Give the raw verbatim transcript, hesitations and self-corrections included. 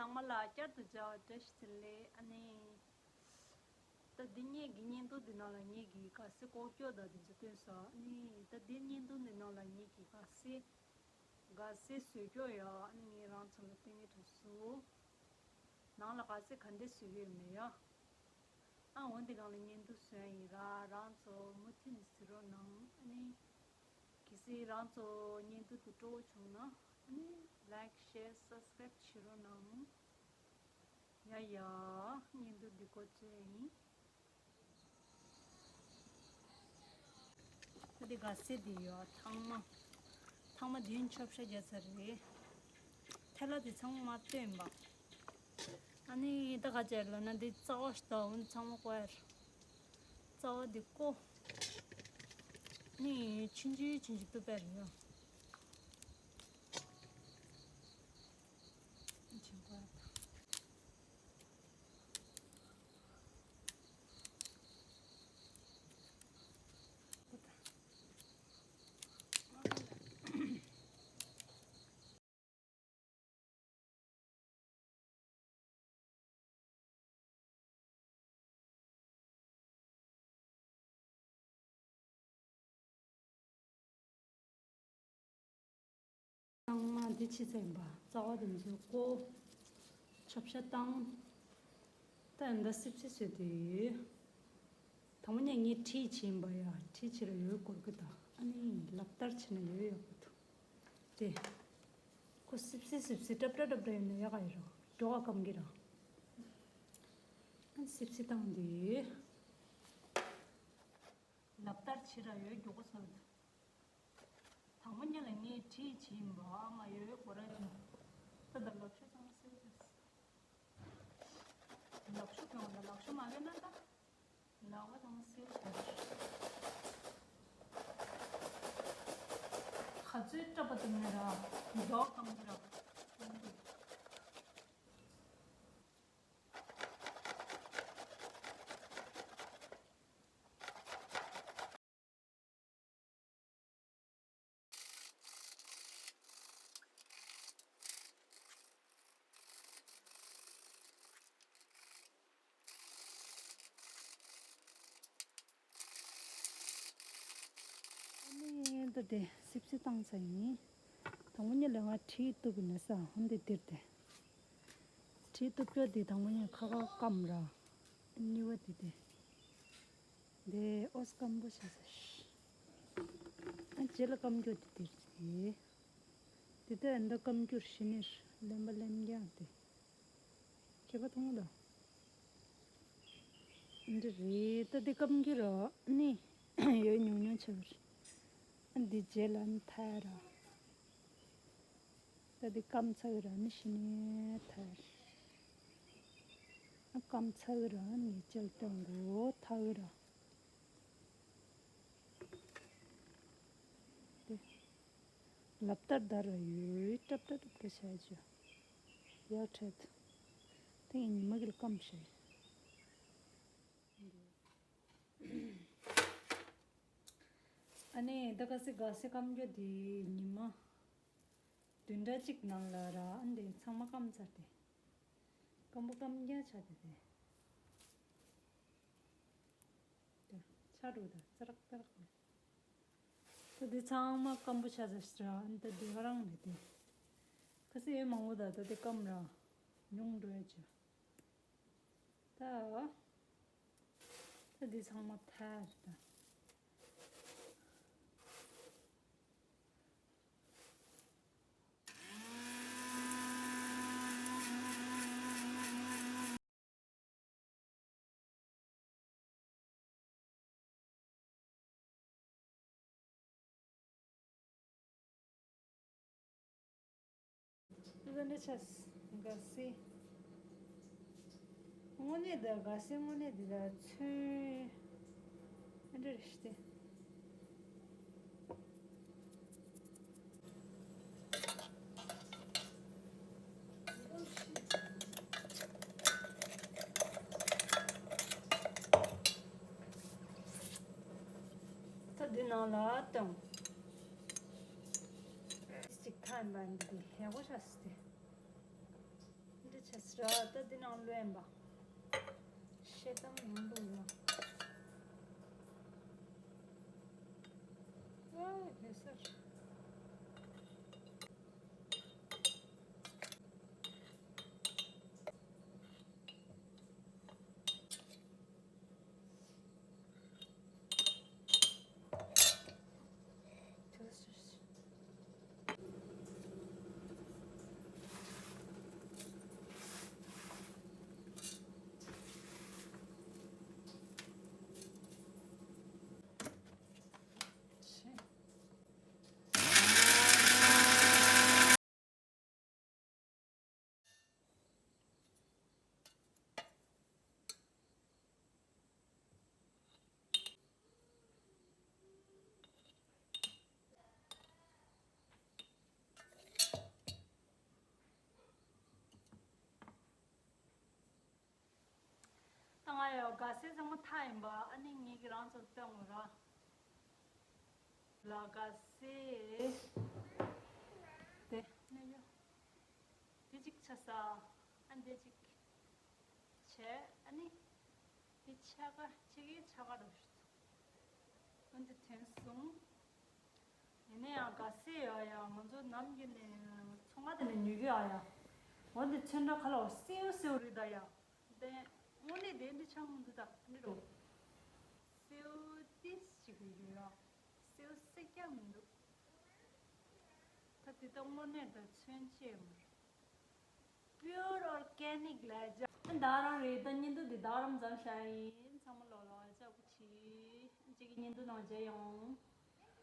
ཚང་མ་ལ་བསྐྱར་དུ་མཇལ་བ་བཀྲ་ཤིས་བདེ་ལེགས། ཨ་ནི། ད་འདི་ངེད་ཀྱི་བརྙན་ཐུང་འདི་ནང་ལ་ངེད་ཀྱི་ག་སེ་ལྐོག་གྱོག་དང་འདི་ཚོ་སྟོན་སོང་། ཨ་ནི་ད་འདི་བརྙན་ཐུང་འདི་ནང་ལ་ངེད་ཀྱི་ག་སེ་ག་སེ་བཟོས་ཀྱོག་ཡ། ཨ་ནི་ངས་རང་ཚོ་ལ་སྟོན་གྱི་འགྲོ་སོང་། ནང་ལ་ག་སེ་ག་འདྲ་བཟོས་ཀྱི་ཡོད་མེད་ཡ། ཨ་འོ་འདི་སྒང་ལ་བརྙན་ཐུང་བཟོས་ཡིན་ར། རང་ཚོ་མུ་མཐུད་ནས་གཟིགས་རོགས་གནང་། ཨ་ནི་གལ་སྲིད་རང་ཚོ་བརྙན་ཐུང་འདི་སྤྲོ་བོ་བྱུང་ན་ཨ་ནི་like, share, subscribe བྱེད་རོགས་གནང་། ཡ་ཡ། བརྙན་ཐུང་འདི་འགོ་བཙུགས་ཡིན། ད་འདི་ག་སེ་འདི་ཡོད། ཐང་མ། ཐང་མ་འདི་མཆོད་བཤད་རྒྱག་ཚར་རེད། ཐལ་བ་འདི་ཚང་མ་བཏོན་པ། ཨ་ནི་ད་ག་ཅེར་ལ་ན་འདི་རྩ་བ་ཞིག་དང་འོན་ཚང་མ་བཀོད་ཡར། རྩ་བ་འདི་བཀོ། ནི་ཆུན་ཆུན་ཆུན་ཆུན་བཏུབ་པ་རེད་ཡ། ཚང་མ་འདི་ཕྱི་ཚེ་ཡིན་པ། རྩ་བ་དེ་ཚོ་བཀོ། ཆོབ་ཤ་བཏང་། ད་འདི་སིབ་སིབ་བཟོས་ཏེ། དང་པོ་ནས་ངས་ཁྲིད་བྱིན་པ་ཡ། ཁྲིད་བྱེད་ལ་ཡོད་སྐོར་གི་ད། ཨ་ནི་ལབ་སྟར་བྱེད་ན་ཡོད་ཡོད་གི་འདུག་དེ། ཁོ་སིབ་སིབ་སིབ་སིབ་ཏྲབ་ཏྲ་ཏྲབ་ཏྲ་ཡོད་ན་ཡག་ག་ཡོད་རོ། མགྱོགས་ག་སྐམ་གི་ར། ཨ་ནི་སིབ་སིབ་བཏང་དེ། ལབ་སྟར་བྱེད་ར་ཡོད་མགྱོགས་པོ་ཚོར་འདུག་དང་པོ་ཉིད་ལ་ངས་བྲིས་བྱིན་པ་ང་ཡོད་གོ་ར་ཡིན། ད་ལྟ་ལག་ཤུབས་ཚང་མ་སེལ་ཏེ། ལག་ཤུབས་གྱོན་ད་ལག་ཤུབས་མ་གྱོན་ན་ད། ལག་པ་ཚང་མ་སེལ་ཏེ། ག་ཚོད་སྐྲ་པ་དུ་མེད་ར། མགྱོགས་གམ་གི་ར། ཨ་ནི་ད་དེ་སིབ་སིབ་བཏང་ཚར་ཡིན། དང་པོ་ཉིད་ལ་ང་གྲི་གཏུབ་ཡིན་ན་ས་ཧོན་དེ་དེར་དེ། གྲི་གཏུབ་ཀྱོག་དེ་དང་པོ་ཉིད་ཁ་ཁ་སྐམ་ར། གཉིས་པ་དེ་དེ། དེ་ཨོ་སྐམ་པོ་བྱས་ས་ཤ། ཨ་རྗེས་ལ་སྐམ་ཀྱོག་དེ་དེར་དེ། དེ་ལྟར་འདི་སྐམ་འགྱུར་ཞི་ནས་ལེན་པ་ལེན་རྒྱག་སྟེ། ཁྱེད་པ་མཐོང་ལ། འདི་རེད་ད་འདི་སྐམ་འགྱུར་རོ་ནི། ཡོད་ཉུང་ཉུང་ཆེ་བར། འདི་རྗེས་ལ་ནི་ཐལ་ར། ད་འདི་སྐམ་ཚར་ར་ནི་ཞི་ནས་ཐལ། སྐམ་ཚར་ར་ནི་ཅལ་སྟོན་གོ་ཐལ་ར། དེ། ལབ་སྟར་དར་བ་ཡོད་ཀྲབ་ཀྲ་ཀྲབ་ཀྲ་བྱ་རྒྱུ། ཡག་འཕྲད། དེ་ཡིན་ཉི་མ་གིལ་སྐམ་བྱས། ཨ་ནི་ད་ག་སི་ག་སི་སྐམ་རྒྱུ་དེ་ཉི་མ་བདུན་ཕྲག་གཅིག་ནང་ལ་ར་ཨ་འདི་ཚང་མ་སྐམ་ཚར་ཏེ། སྐམ་པོ་སྐམ་རྒྱག་ཆ་དེ་དེ། ཆ་རུ་ད་ཙ་རག་ཙ་རག་རེད། ད་དེ་ཚང་མ་སྐམ་པོ་ཆ་ཟེར་ཞིག་ར་ཨ་ནི་ད་དེ་ག་རང་རེད་དེ། ཁ་སི་ཡོད་མང་པོ་ད་ད་དེ་སྐམ་ར་ཉུང་འགྲོ་ཡ་ཆ། ད་ད་དེ་ཚང་མ་ཐལ་ད། ད་འདི་ཆ་ག་སི། དངོས་གནས་ད་ག་སི་དངོས་གནས་འདི་ལ་ཚོན་ཨ་འདྲ་རེ་ཞིག་སྟེ། ད་འདི་ནང་ལ་བཏང་། སི་ཊིག་ཐལ་བ་འདི་ཧེ་གོ་ཆ་སི་ཏེ། འདི་ཆ་ ཡ། ད་འདི་ནང་ལོན་པ། ཤེལ་དམ་ཡོང་འདུག་ཡ། ཨ། ལེ་སར། ད་ང་ཡང་ག་སེ་ཚང་མ་ཐག་ཡིན་པ། ཨ་ནི་ངེད་ཀྱི་རང་ཚོར་སྟོན་དགོས་ར། ལ་ག་སེ། དེ་ནས་ཡོ། དེ་གཅིག་ཆ་ས། ཨ་འདི་གཅིག་བྱས། ཨ་ནི་དེ་ཆ་ག་ཆེ་གེ་ཆ་ག་རུ། ཨ་འདི་ཐོན་སོང་། ཡིན་ན་ཡང་ག་སེ་ཡ་ཡ་ང་ཚོ་ནམ་རྒྱུན་ནས་ཚོང་ཁང་དེ་ནས་ཉོ་གི་ཡ་ཡ། འོ་འདི་ཚོན་ཁྲ་ཁ་ལ་སེའུ་སེའུ་རེད་ད་ཡ། དེ་དངོས་གནས་དེ་འདི་ཆགས་མི་འདུག་ད་འདི་རུ། སེའུ་ཏིས་ཅིག་རེད་ཡ། སེའུ་སེ་རྒྱ་མི་འདུག་ད་དེ་ད་དངོས་གནས་ད་ཚོན་ཆས་མ་རེད། Pure organic ལ་ཇ། ད་རང་རེད། ད་བརྙན་ཐུང་འདི་ད་རང་མཚམས་བཞག་ཡིན། ཚང་མ་ལོ་ལོ་ལྕགས་པོ་གྱིས་གཅིག་གི་བརྙན་ཐུང་ནང་མཇལ་ཡོང་།